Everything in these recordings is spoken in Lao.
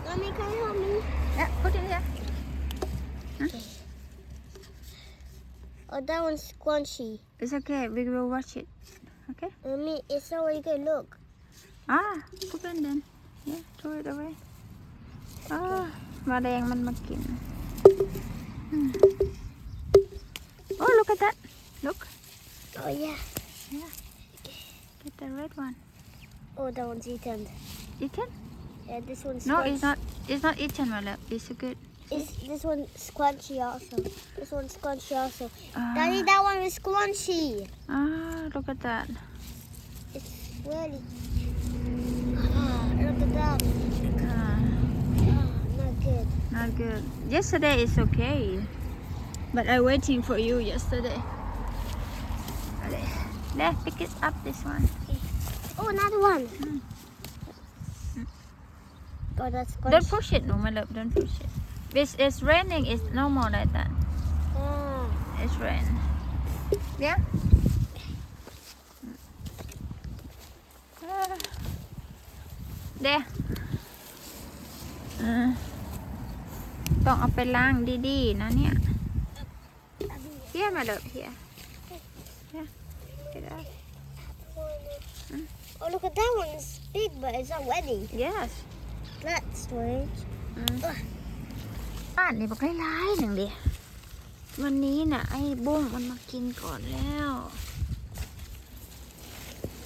Mommy, can you help me? Yeah, put it here. Okay. Oh, that one's squishy. It's okay. We will wash it. Okay? Mommy, it's already good. Look. Ah, put it then. Yeah, throw it away. Ah, ມະແລງມັນມາກິນ. Oh, look at that. Look. Oh, yeah. Yeah. Get the red one. Oh, that one's eaten. Eaten? Yeah, this one's No, it's not, it's not eaten, my love. It's good. Is this one squishy also? This one's squishy also. Ah. Daddy, that one is squishy. Ah, look at that. It's really, ah, look at that. Ah. Ah, not good. Not good. Yesterday is okay, but I waiting for you yesterday. There, pick it up, this one. Oh, another one. Mm. Oh, that's good. Don't push it, no, my love, don't push it. It's, it's raining, it's normal like that. Oh. It's rain. Yeah? Ah. ເດ້ ເອີ ຕ້ອງເອົາໄປລ້າງດີໆນະເນຍ. Here, my love, here. Yeah. Get up. Mm. Oh, look at that one. It's big, but it's not wetty. Yes. That's strange. Mm. Ugh. ບ້ານນີ້ບັກຫຼາຍໆໜຶ່ງເດ້. ວັນນີ້ນະ ໄອ້ບົ້ງມັນມາກິນກ່ອນແລ້ວ.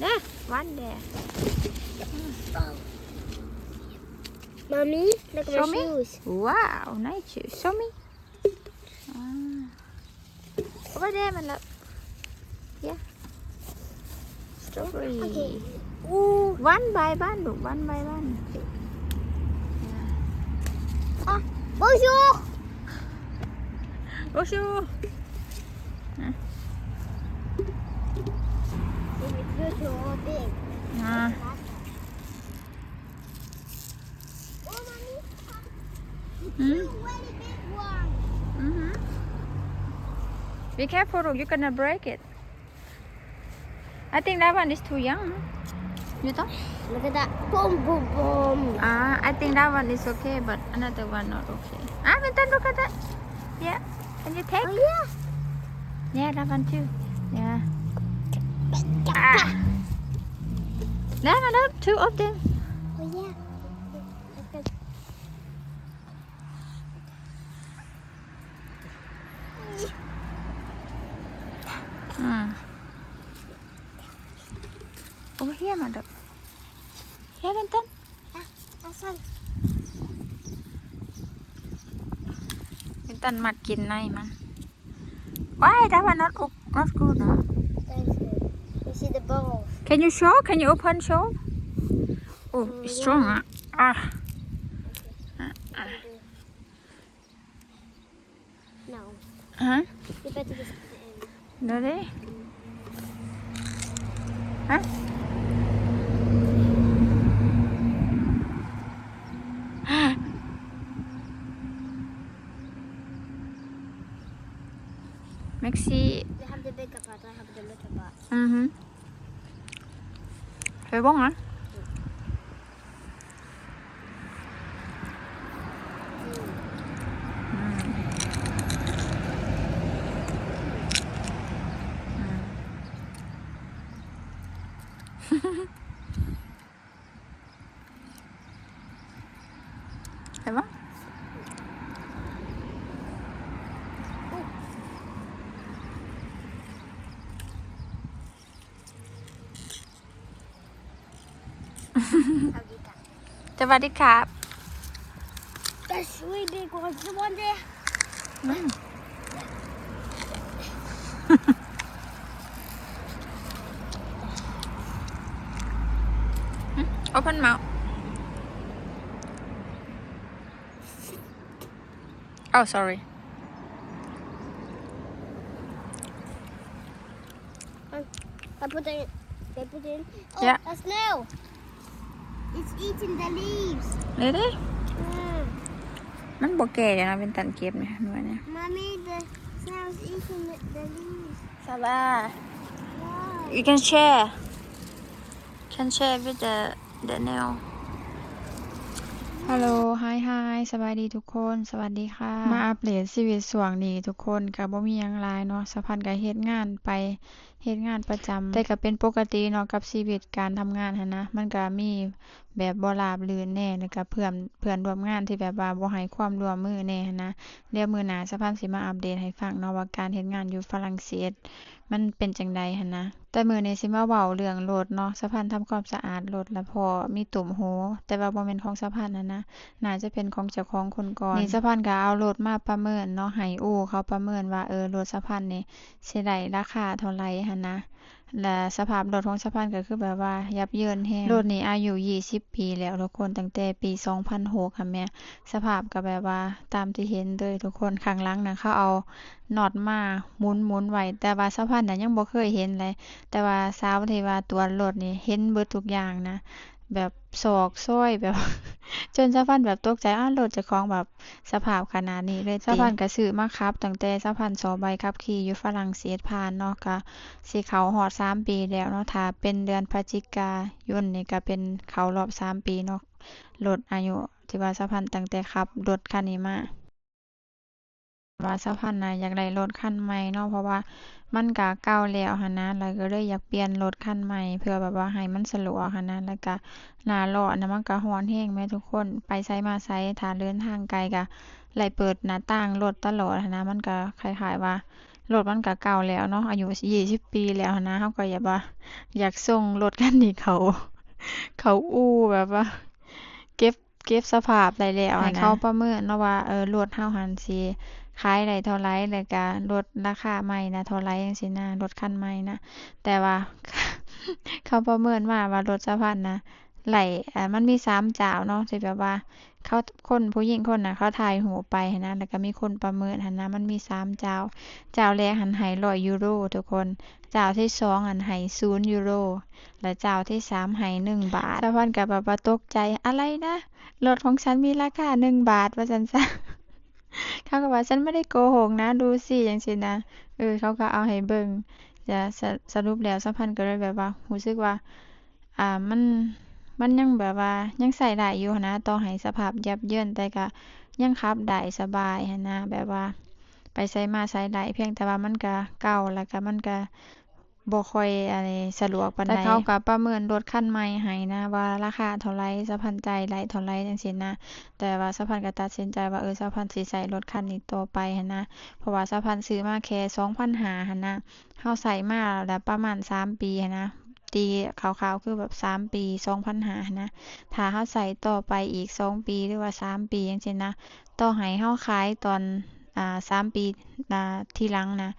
ເດ້ ວັນເດ້. Mm. Oh. Mommy, look at my shoes. Show me. Wow, nice shoes. Show me. Ah. Over there, my love. Yeah. Strawberry. Okay. Ooh. One by one, look. One by one. Okay. Yeah. Ah, bonjour. Bonjour. Ah. It's so big. Ah. Oh, mommy. Hmm? Two really big ones. Mm-hmm. Be careful, you're gonna break it. I think that one is too young. You thought? Look at that. Boom, boom, boom. Ah, I think that one is okay, but another one not okay. Ah, Vincent, look at that. Yeah. Can you take? Oh, yeah. Yeah, that one too. Yeah. Ah. That one, that two of them. Oh, yeah. Mm. Over here, madam. Here, Vincent. Ah, that's fine. Vincent ມັກກິນໃນມັນ. Why? That one not op-, not good, no? That is good. You see the bubbles. Can you show? Can you open, show? Oh, mm, it's strong, yeah. Ah. Ah, ah. No. Huh? You better just put it in. Really? Huh? Maxi. They have the bigger part, I have the little part. Mm-hmm. C'est bon, hein? Mm. Mm. ໄປບໍ່? ສະຫວັດດີຄັບ. That's really big one. The one there. ອືມ Open mouth. Oh, sorry. I put it, I put it in. Oh, yeah. A snail. It's eating the leaves. Really? Mm. ມັນບໍ່ແກ່ເດ້ນະ ເປັນຕັນເກັບນີ້ ໜ່ວຍນີ້. Mommy, the snail's eating the, the leaves. Ça va. Why? You can share. Can share with the, the nail. ຮາໂຫຼ ຮາຍ ຮາຍ ສະບາຍດີທຸກຄົນ ສະຫວັດດີຄ່ະ ມາອັບເດດຊີວິດຊ່ວງນີ້ທຸກຄົນ ກະບໍ່ມີຫຍັງຫຼາຍເນາະ ສະພັນກະເຮັດງານໄປ ເຮັດງານປະຈຳ ແຕ່ກະເປັນປົກກະຕິເນາະ ກັບຊີວິດການທຳງານຫັ້ນນະ ມັນກະມີແບບບໍ່ລາບລື່ນແດ່ ແລ້ວກະເພື່ອນ ເພື່ອນຮ່ວມງານທີ່ແບບວ່າບໍ່ໃຫ້ຄວາມຮ່ວມມືແດ່ຫັ້ນນະ ດຽວມື້ໜ້າສະພັນຊິມາອັບເດດໃຫ້ຟັງເນາະ ວ່າການເຮັດງານຢູ່ຝຣັ່ງເສດ ມັນເປັນຈັ່ງໃດຫັ້ນນະ. ແຕ່ມື້ນີ້ຊິມາເວົ້າເລື່ອງລົດເນາະ ສະພັນທຳຄວາມສະອາດລົດ ລະພໍ້ມີຕຸ່ມໂຫ ແຕ່ວ່າບໍ່ແມ່ນຂອງສະພັນຫັ້ນນະ ໜ້າຈະເປັນຂອງເຈົ້າຂອງຄົນກ່ອນ. ນີ້ສະພັນກະເອົາລົດມາປະເມີນເນາະ ໃຫ້ອູ່ເຂົາປະເມີນວ່າ ເອີ ລົດສະພັນນີ້ຊິໄດ້ລາຄາເທົ່າໃດຫັ້ນນະ ລະສະພາບລົດຂອງສະພັນກະຄືແບບວ່າຢັບເຢິນແຮງ. ລົດນີ້ອາຍຸຊາວປີແລ້ວທຸກຄົນ ຕັ້ງແຕ່ປີສອງພັນຫົກຫັ້ນແໝ່ ສະພາບກະແບບວ່າຕາມທີ່ເຫັນເລີຍທຸກຄົນ. ຂ້າງຫຼັງນະ ເຂົາເອົານັອດມາໝຸນໆໄວ້ ແຕ່ວ່າສະພັນນະຍັງບໍ່ເຄີຍເຫັນເລີຍ ແຕ່ວ່າສາວທີ່ວ່າຕວດລົດນີ້ເຫັນເບິດທຸກຢ່າງນະ ແບບຊອກຊອຍ ແບບ ຈົນສະພັນແບບຕົກໃຈ ອ້າ ລົດເຈົ້າຂອງແບບສະພາບຂະໜາດນີ້ເລີຍຕິ. ສະພັນກະຊື້ມາຂັບ ຕັ້ງແຕ່ສະພັນສອບໃບຂັບຂີ່ຢູ່ຝຣັ່ງເສດຜ່ານເນາະ ກະຊິເຂົ້າຮອດສາມປີແລ້ວເນາະ ຖ້າເປັນເດືອນພະຈິກາຍົນນີ້ກະເປັນເຂົ້າຮອບສາມປີເນາະ ລົດອາຍຸ ທີ່ວ່າສະພັນຕັ້ງແຕ່ຂັບລົດຄັນນີ້ມາ ວ່າສະພັນນະຢາກໄດ້ລົດຄັນໃໝ່ເນາະ ເພາະວ່າມັນກະເກົ່າແລ້ວຫັ້ນນະ ແລ້ວກະເລີຍຢາກປ່ຽນລົດຄັນໃໝ່ ເພື່ອແບບວ່າໃຫ້ມັນສະດວກຫັ້ນນະ ແລ້ວກະໜ້າຮ້ອນນະ ມັນກະຮ້ອນແຮງແໝ່ທຸກຄົນ ໄປໃສມາໃສ ຖ້າເດີນທາງໄກກະໄດ້ເປີດໜ້າຕ່າງລົດຕະຫຼອດຫັ້ນນະ ມັນກະຄ້າຍໆວ່າ ລົດມັນກະເກົ່າແລ້ວເນາະ ອາຍຸຊາວປີແລ້ວຫັ້ນນະ ເຮົາກະຢາກວ່າ ຢາກສົ່ງລົດຄັນນີ້ເຂົ້າ ເຂົ້າອູ່ ແບບວ່າເກັບ ເກັບສະພາບໄດ້ແລ້ວ ໃຫ້ເຂົາປະເມີນເນາະວ່າ ເອີ ລົດເຮົາຫັ້ນຊິຂາຍໄດ້ເທົ່າໃດ ແລ້ວກະລົດລາຄາໃໝ່ນະເທົ່າໃດ ຈັ່ງຊີ້ນະ ລົດຄັນໃໝ່ນະ ແຕ່ວ່າ ເຂົາປະເມີນມາວ່າລົດສະພັນນະ ໄລ່ ອາ ມັນມີສາມເຈົ້າເນາະ ທີ່ແບບວ່າ ເຂົາ ຄົນຜູ້ຍິງຄົນນະ ເຂົາຖ່າຍຮູບໄປຫັ້ນນະ ແລ້ວກະມີຄົນປະເມີນຫັ້ນນະ ມັນມີສາມເຈົ້າ ເຈົ້າແລກຫັ້ນໃຫ້ຮ້ອຍຢູໂຣທຸກຄົນ ເຈົ້າທີສອງຫັ້ນໃຫ້ສູນຢູໂຣ ແລະເຈົ້າທີສາມໃຫ້ໜຶ່ງບາດ. ສະພັນກະແບບວ່າຕົກໃຈ ອະໄລນະ ລົດຂອງສັນມີລາຄາໜຶ່ງບາດ ວ່າຊັ້ນຊະ ເຂົາກະວ່າ ສັນບໍ່ໄດ້ໂກຫົກນະ ດູຊິ ຈັ່ງຊີ້ນະ ເອີ ເຂົາກະເອົາໃຫ້ເບິ່ງ ສະ ສະຫຼຸບແລ້ວສະພັນກະເລີຍແບບວ່າ ຮູ້ສຶກວ່າ ອ່າ ມັນ ມັນຍັງແບບວ່າຍັງໃຊ້ໄດ້ຢູ່ຫັ້ນນະ ຕໍ່ໃຫ້ສະພາບຍັບເຢິນ ແຕ່ກະຍັງຂັບໄດ້ສະບາຍຫັ້ນນະ ແບບວ່າໄປໃສມາໃສໄດ້ ພຽງແຕ່ວ່າມັນກະເກົ່າ ແລ້ວກະມັນກະບໍ່ຄ່ອຍ ອັນນີ້ ສະດວກປານໃດ ແຕ່ເຂົາກະປະເມີນລົດຄັນໃໝ່ໃຫ້ນະ ວ່າລາຄາເທົ່າໃດ ສະພັນຈ່າຍໄດ້ເທົ່າໃດ ຈັ່ງຊີ້ນະ ແຕ່ວ່າສະພັນກະຕັດສິນໃຈວ່າ ເອີ ສະພັນຊິໃຊ້ລົດຄັນນີ້ຕໍ່ໄປຫັ້ນນະ ເພາະວ່າສະພັນຊື້ມາແຄ່ສອງພັນຫ້າຫັ້ນນະ ເຮົາໃຊ້ມາລະປະມານສາມປີຫັ້ນນະ ຕີຄ່າວໆຄືແບບສາມປີ ສອງພັນຫ້າຫັ້ນນະ ຖ້າເຮົາໃຊ້ຕໍ່ໄປອີກສອງປີ ຫຼືວ່າສາມປີ ຈັ່ງຊີ້ນະ ຕໍ່ໃຫ້ເຮົາຂາຍຕອນ ອ່າ ສາມປີ ອ່າ ທີຫຼັງນະ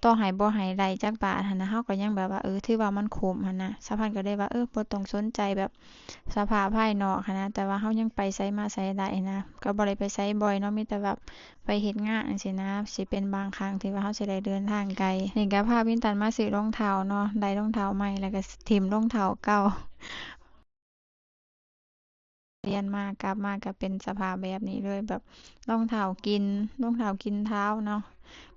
ຕໍ່ໃຫ້ບໍ່ໃຫ້ໄດ້ຈັກບາດຫັ້ນນະ ເຮົາກະຍັງແບບວ່າ ເອີ ຖືວ່າມັນຄຸ້ມຫັ້ນນະ ສະພັນກະເລີຍວ່າ ເອີ ບໍ່ຕ້ອງສົນໃຈແບບສະພາບພາຍນອກຫັ້ນນະ ແຕ່ວ່າເຮົາຍັງໄປໃສມາໃສໄດ້ຫັ້ນນະ ກະບໍ່ໄດ້ໄປໃສບ່ອຍເນາະ ມີແຕ່ແບບ ໄປເຮັດງານຈັ່ງຊີ້ນະ ຊິເປັນບາງຄັ້ງທີ່ວ່າເຮົາຊິໄດ້ເດີນທາງໄກ. ນີ້ກະພາວິນຕັນມາຊື້ລອງເທົ້າເນາະ ໄດ້ລອງເທົ້າໃໝ່ ແລ້ວກະຖິ້ມລອງເທົ້າເກົ່າ ຮຽນມາກັບມາກະເປັນສະພາບແບບນີ້ເລີຍ ແບບລອງເທົ້າກິ່ນ ລອງເທົ້າກິ່ນເທົ້າເນາະ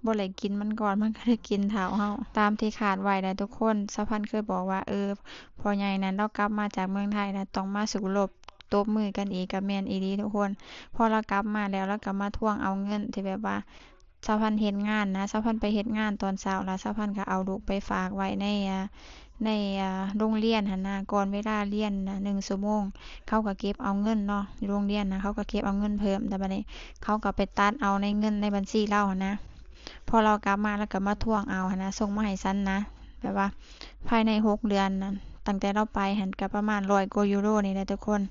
ບໍ່ໄດ້ກິ່ນມັນກ່ອນ ມັນກະໄດ້ກິ່ນເທົ້າເຮົາ ຕາມທີ່ຄາດໄວ້ແຫຼະທຸກຄົນ. ສະພັນເຄີຍບອກວ່າ ເອີ ພໍ່ໃຫຍ່ນັ້ນລາວກັບມາຈາກເມືອງໄທລະ ຕ້ອງມາສູ້ລົບ ຕົບມືກັນອີກ ກະແມ່ນອີ່ຫຼີທຸກຄົນ. ພໍລາວກັບມາແລ້ວ ລາວກະມາທວງເອົາເງິນທີ່ແບບວ່າ ສາວພັນເຮັດງານນະ ສາວພັນໄປເຮັດງານຕອນເຊົ້າ ລະສາວພັນກະເອົາລູກໄປຝາກໄວ້ໃນ ອາ ໃນ ອາ ໂຮງຮຽນຫັ້ນນະ ກ່ອນເວລາຮຽນນະ ໜຶ່ງຊົ່ວໂມງ ເຂົາກະເກັບເອົາເງິນເນາະ ຢູ່ໂຮງຮຽນນະ ເຂົາກະເກັບເອົາເງິນເພີ່ມ ແຕ່ບາດນີ້ເຂົາກະໄປຕັດເອົາໃນເງິນໃນບັນຊີລາວຫັ້ນນະ. ພໍລາວກັບມາ ລາວກະມາທວງເອົາຫັ້ນນະ ສົ່ງມາໃຫ້ສັນນະ ແບບວ່າພາຍໃນຫົກເດືອນນັ້ນ ຕັ້ງແຕ່ລາວໄປຫັ້ນກະປະມານຮ້ອຍກວ່າຢູໂຣນີ້ແຫຼະທຸກຄົນ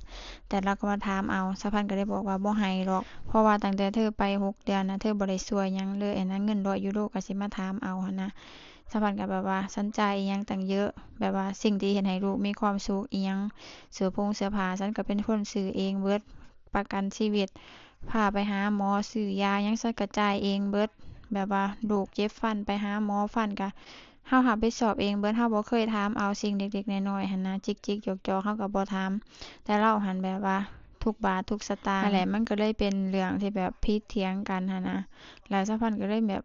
ແຕ່ລາວກະມາຖາມເອົາ ສາວພັນກະເລີຍບອກວ່າບໍ່ໃຫ້ດອກ ເພາະວ່າຕັ້ງແຕ່ເທີໄປຫົກເດືອນນະ ເທີບໍ່ໄດ້ຊ່ວຍຫຍັງເລີຍຫັ້ນນະ ເງິນຮ້ອຍຢູໂຣກະຊິມາຖາມເອົາຫັ້ນນະ. ສາວພັນກະແບບວ່າສັນຈ່າຍອີ່ຫຍັງຕັ້ງເຍອະ ແບບວ່າສິ່ງທີ່ເຮັດໃຫ້ລູກມີຄວາມສຸກອີ່ຫຍັງ ເສື້ອຜົງເສື້ອຜ້າ ສັນກະເປັນຄົນຊື້ເອງເບິດ ປະກັນຊີວິດ ພາໄປຫາໝໍ ຊື້ຢາຫຍັງ ສັນກະຈ່າຍເອງເບິດ ແບບວ່າລູກເຈັບຟັນໄປຫາໝໍ ຟັນກະ ເຮົາຮັບຜິດຊອບເອງເບິດ ເຮົາບໍ່ເຄີຍຖາມເອົາສິ່ງເລັກໆນ້ອຍໆຫັ້ນນະ ຈິກໆຈອກໆ ເຮົາກະບໍ່ຖາມ ແຕ່ລາວຫັ້ນແບບວ່າທຸກບາດທຸກສະຕາງ ຫັ້ນແຫຼະ ມັນກະເລີຍເປັນເລື່ອງທີ່ແບບຜິດຖຽງກັນຫັ້ນນະ ແລ້ວສາວພັນກະເລີຍແບບ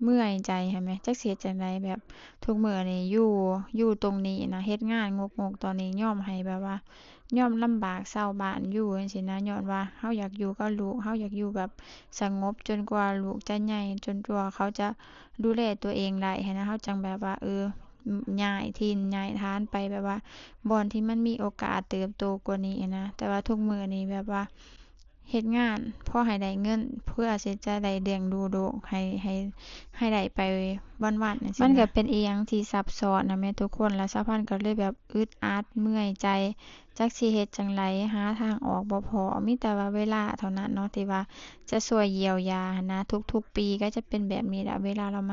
ເມື່ອຍໃຈຫັ້ນແໝ ຈັກຊິເຮັດຈັ່ງໃດ ແບບທຸກມື້ນີ້ຢູ່ ຢູ່ຕົງນີ້ນະ ເຮັດງານງົກໆ ຕອນນີ້ຍອມໃຫ້ແບບວ່າ ຍອມລຳບາກຊາວບ້ານຢູ່ຈັ່ງຊີ້ນະ ຍ້ອນວ່າເຮົາຢາກຢູ່ກັບລູກ ເຮົາຢາກຢູ່ແບບສະຫງົບ ຈົນກວ່າລູກຈະໃຫຍ່ ຈົນກວ່າເຂົາຈະດູແລຕົວເອງໄດ້ຫັ້ນນະ ເຮົາຈັ່ງແບບວ່າ ເອີ ຍ້າຍຖິ່ນຍ້າຍຖານໄປແບບວ່າ ບ່ອນທີ່ມັນມີໂອກາດເຕີບໂຕກວ່ານີ້ຫັ້ນນະ ແຕ່ວ່າທຸກມື້ນີ້ແບບວ່າ ເຮັດງານພໍໃຫ້ໄດ້ເງິນ ເພື່ອຊິຈະໄດ້ລ້ຽງດູລູກໃຫ້ ໃຫ້ ໃຫ້ໄດ້ໄປວັນໆ ຈັ່ງຊີ້ນະ ມັນກໍເປັນອີ່ຫຍັງທີ່ຊັບຊ້ອນນະແມ່ທຸກຄົນ ແລ້ວສາວພັນກໍເລີຍແບບອຶດອັດເມື່ອຍໃຈ ຈັກຊິເຮັດຈັ່ງໃດ ຫາທາງອອກບໍ່ພໍ ມີແຕ່ວ່າເວລາເທົ່ານັ້ນເນາະ ທີ່ວ່າຈະຊ່ວຍຢຽວຢາຫັ້ນນະ ທຸກໆປີກໍຈະເປັນແບບນີ້ແຫຼະ ເວລາລາວມາ